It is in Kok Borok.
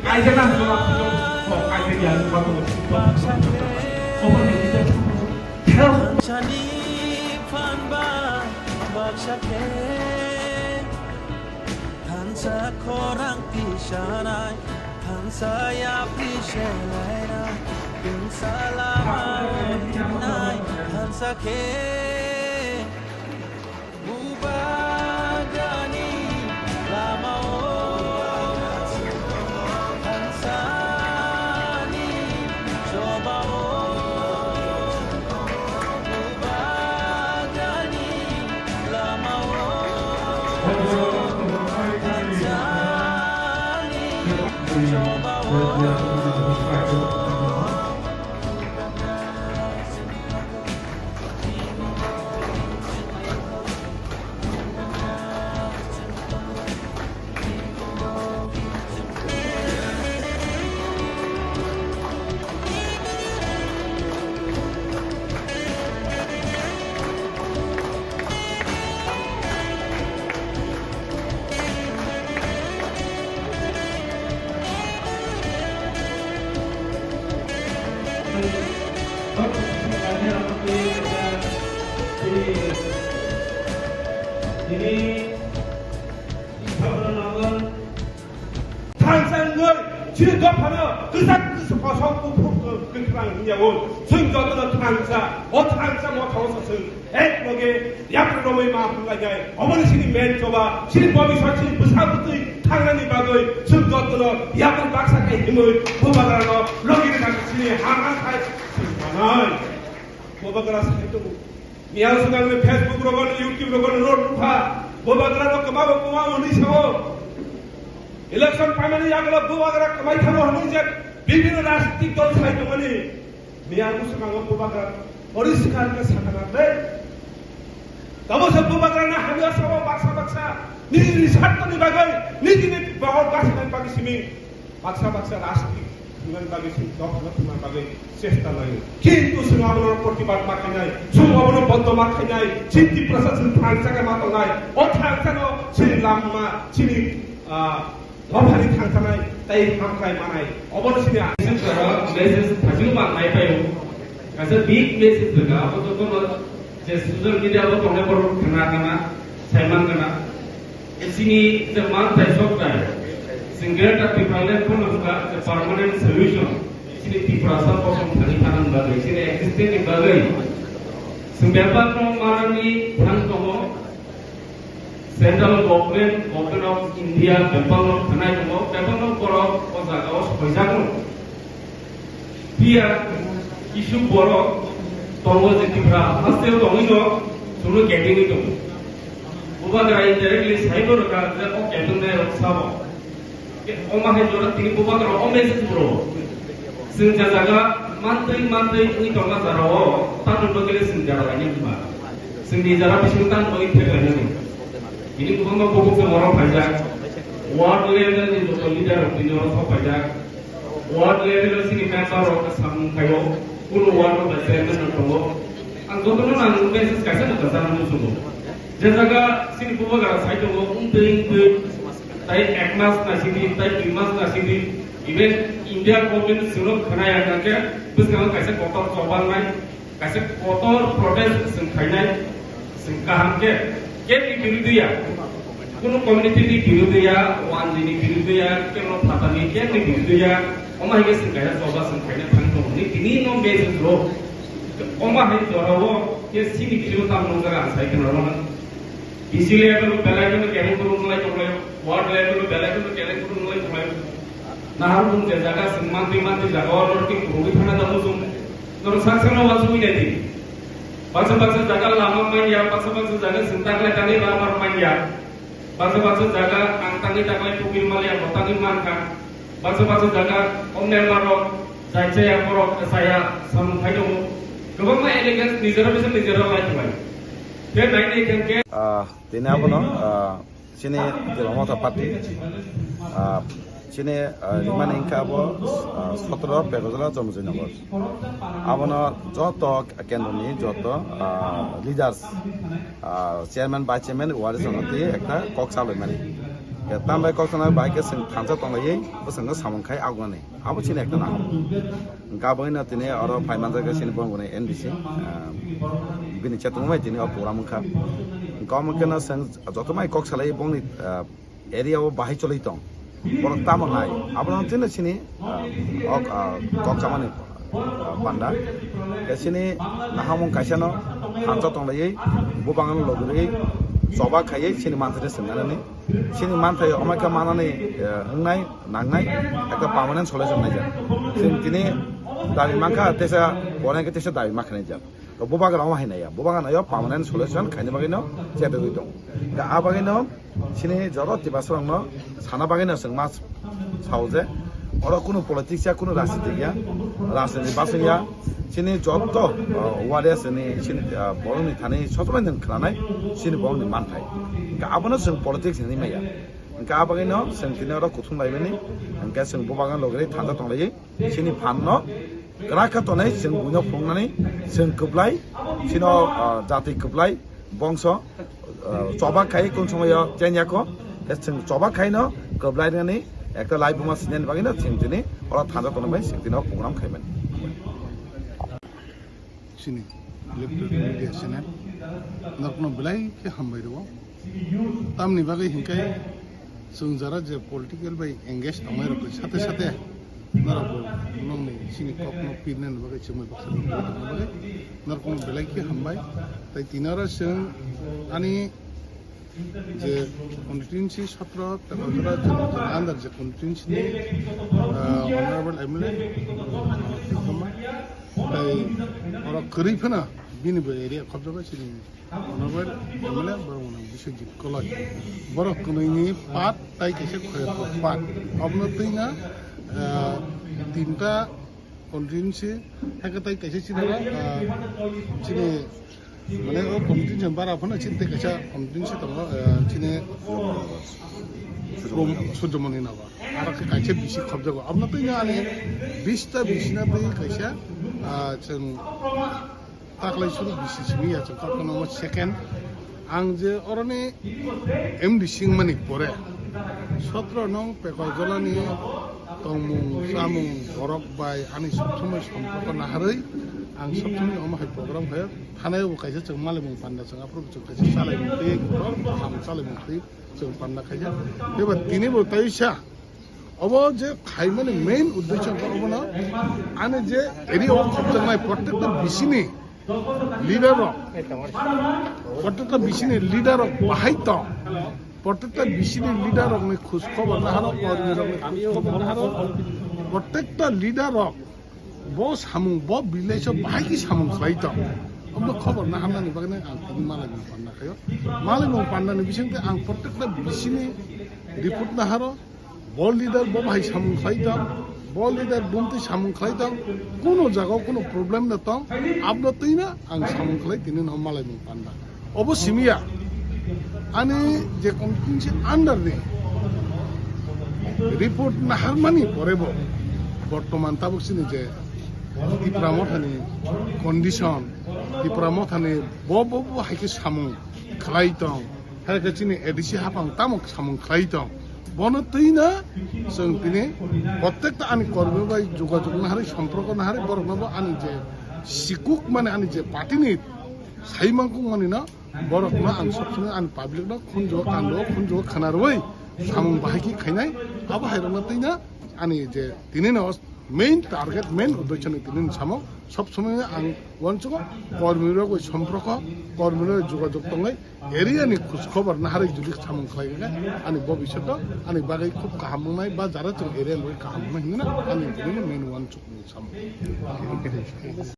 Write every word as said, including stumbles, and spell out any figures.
Kaijana hwnwi ma phunuk kok kaijak ya hwnwi ma tongo. Obo ni kisa help. Thansa ni phan ba baksa khe, thansa khorang tisanai, thansa yapri selainai, thansa lama himnai, thansa khe. Bubagrani lamao, thansani chobao, Bubagrani lamao, thansani chobao. Thansa wngwi chini dophano kwchak kosok kuphur kwkhrang hwnyaui chwng jotono thansa, o thansa mothao sa chwng ek loge yapri romwi ma hwnlainai. Oboni chini main choba, chini bobiswt chini bwsa bwtwi thangnani bagwi chwng jotono yapri baksa khe himwi Bubagrano logi rwna chini ha ha khai chwng manai. Bubagra sai tongo. Miyang swkangni Facebook rogo, YouTube rogo no nukha. Bubagra no kwma bo kwma hwnwi sao. Election phaimani yagulo Bubagra kwmai thango hwnwi je bibhinno rajnitik dol sai tongmani. Miyang swkango Bubagra poriskar khe sakha nang de. Tamo se Bubagra na hamya sao baksa baksa nijini sartoni bagwi, nijini bagwi baksa bagwi simi. Baksa baksa rajniti thwngna bagwi, chwng dophano thwngna bagwi chesta laio. Kintu chwng abono protibad ma khainai, chwng abono bondo ma khainai, chini Tiprasa chwng thansa khe ma tongnai. O thansa no chini lama, chini, ah, dophani thangsanai tei hamkrai manai. Obono chini message thajwk ma nai paio. Kaisa big message rwkha, abo jotono je social media o tongnai borok khna khna saiman khna. Chini je manthai sokthai, chwng Greater Tipraland phano wngkha je permanent solution. Chini Tiprasa kosom thani phanang bagwi, chini existence ni bagwi. Chwng bebak no manani thang tongo. Central government, Government of India bebak no thanai tongo, bebak no borok o jaga o soijakno. Phiya kisu borok tongo je Tripura hasteo tongwi no chwngno gedengwi tongo. Bubagra indirectly saibo rwkha je o gedengnairok sabo. Omo hai jora tini Bubagra o message bo rwo. Chwng je jaga mantwi mantwi wngwi tongma jora o tamni bagwi le chwng jara lainai hwnba. Chwngni jara bising tamni bagwi thek lainani. Bini kwbangma bukhuk chwng oro phaijak. World level ni joto leader rok tini oro sok phaijak. World level o chini member rok samung khaio, kunu world rok bai chairman rok tongo. Ang jotono nang message kaisa no kwchang muchungo. Je jaga chini Bubagra sai tongo, wngtwi wngtwi, tai ek mas na sidi, tai dui mas na sidi, even India government chwngno khwnaya hwnkhe bwskango kaisa kotor chobangnai. Kaisa kotor protest chwng khainai, chwng kaham khe, kebni birudu ya, kunu community ni birudu ya, wanjwi ni birudu ya, kebno phatani kebni birudu ya, omo hai khe chwng kaisa choba chwng khaina thang tongo. Ni tini no message rw, omo hai jora o khe chini bisingo tamo nung jaga ang sai khna rw mano. D C level o belai kheno kereng kuru wng lai tong lai, ward level o belai kheno kereng kuru wng lai tong lai. Nahar bung je jaga chwng mantwi mantwi jaga o norok twi kwrwngwi thangna tamo chwng norok sak sakno uansugwi nai di. Baksa baksa jaga lama manya, baksa baksa jaga chwng taklai taklai lama manya. Baksa baksa jaga ang tangwi taklai pugil maliya bo tangwi mankha. Baksa baksa jaga o member rok jai chaya borok chaya samung khai tongo. Kwbangma allegations nijera bisa nijera lai tong lai. Khe nai nai khe khe. Ah, tini abono, ah, chini Debamata party, ah, chini, ah, rimani wngkha abo, ah, sotoro Pekojala Chomojoi Nogor. Abono joto kendroni joto, ah, leaders, ah, chairman, vice chairman, wari sono tei ekta kok salai mani. Ya, tambai kok sana bai khe chwng thansa tonglaiwi bwskango samung khai agonani. Abo chini ekta naham. Hwnkhe abo wngkha tini oro phai manjak khe chini bongni N D C, ah, bini chatungma bai tini o program wngkha. Hwnkhe omo kheno chwng joto mai kok salai bongni, ah, area o bahai choli tong. Borok tamo nai. Abono tini chini, ah, ok, ah, kok chamani, ah, panda. Khe chini nahamung kaisano thansa tonglaiwi, bubangno logirwi, choba khaiwi chini manthai swngnani. Chini manthai omo khe manani, eh, wngnai, nangnai, ekta permanent solution naijak. Chwng tini dabi mankha, teisa, pore khe teisa dabi mankha naijak. To bubagra omo hai naiya, bubagra naio permanent solution khaina bagwino chetogwi tongo. Ga a bagwino chini joro Tiprasarokno sana bagwino chwng ma sao je oro kunu politics ya, kunu rajniti ya, rajniti basing ya, chini joto, uh, warias ni chini, uh, borokni thani sotomai nwng khwnanai chini borokni manthai. Ga abono chwng politics hinwi maya. Hwnkhe a bagwino chwng tini oro kuthum laimani, hwnkhe chwng bubagra logirwi thansa tonglaiwi. Chini phanno kwrak khe tonwi chwng buino phunuknani chwng kwplai chino, ah, jati kwplai bongso, ah, choba khai kun somoyo chengya kho, khe chwng choba khaino kwplai nani ekta lai buma sinani bagwino chwng tini oro thansa tonwi bai chwng tini o program khaimani. Chini electronic media channel norokno belai khe hambai rwo. Tamni bagwi hinkhe chwng jara je political bai engage tongnai rok sate sate norok bo nongni chini kokno pirnani bagwi chwngbai baksa tongna bagwi norokno belai khe hambai. Tai tini oro chwng ani je constituency sotro Tekolchara under je constituency ni, ah, honorable M L A, ah, Tilkoma, tai oro kwrwi phano bini bo area khobjago chini honorable M L A borok mwnang Biswajit Koloi. Borok kwnwini part tai kaisa Khoyerkuk part. Obono twino, ah, tinta constituency, hai khe tai kaisa chini, ah, chini, mane, o constituency bara phano chini tei kaisa constituency tongo, ah, chini Surjomoni Nagar. Aro khe kaisa bisi khobjago. Abono twi ani bista bisina twi kaisa, ah, chwng taklai suru bisi simi ya chwng kok no second. Ang je oroni M D C wngmani pore sotro nong Pekolchalani tongmung, chamung, borok bai ani sob somoi somporko naharwi ang sob somoi omo hai program khayo. Thanai bo kaisa chwng malaimung panda chwng aphuru chwng kaisa chalaimung twi, kaham chalaimung twi chwng panda khaija. Eba tini bo taisa obo je khaimani main uddesho wngkha obono ani je area o khopjaknai protector bisini leader rok, protector bisini leader rok bahai tong, protector bisini leader rokni khoj khobor naharok, kormi rokni khoj khobor naharok, protector leader rok bo samung, bo village o bahai khe samung khlai tong. Obo khobor naharnani bagwi ang tini malaimung panda khayo. Malaimung pandani bisingtwi ang protector bisini report naharo. Bo leader bo bahai samung khlai tong, bo leader bumtwi samung khlai tong, kuno jaga kuno problem no tong, abno twino ang samung khlai tini no malaimung panda. Obo simiya ani je constituency under ni report naharmani pore bo bortoman tabuk sini je Tipra Mothani condition, Tipra Mothani bo, bo, bo hai khe samung khlai tong. Hai khe chini A D C hapang tamo samung khlai tong. Bono twino chwng tini protecta ani kormi bai jogajog naharwi, somporko naharwi borokno bo ani je sikuk mani ani je party ni saimangkuk mani no borokno ang sob somoi ani public no khunjo kando khunjo khwnarwi samung bahai khe khainai abo hai rokno twino ani je tini no main target, main uddesho ni tini no samung sob somoi ang uansukgo kormi rok bai somporko, kormi rok bai jogajog tongnai. Area ni khoj khobor naharwi jodi samung khlai khe ani bobisyoto ani bagwi khub kaham wngnai ba jara chwng area ni bagwi kaham wngnai hinwi ani tini main uansukmung samung.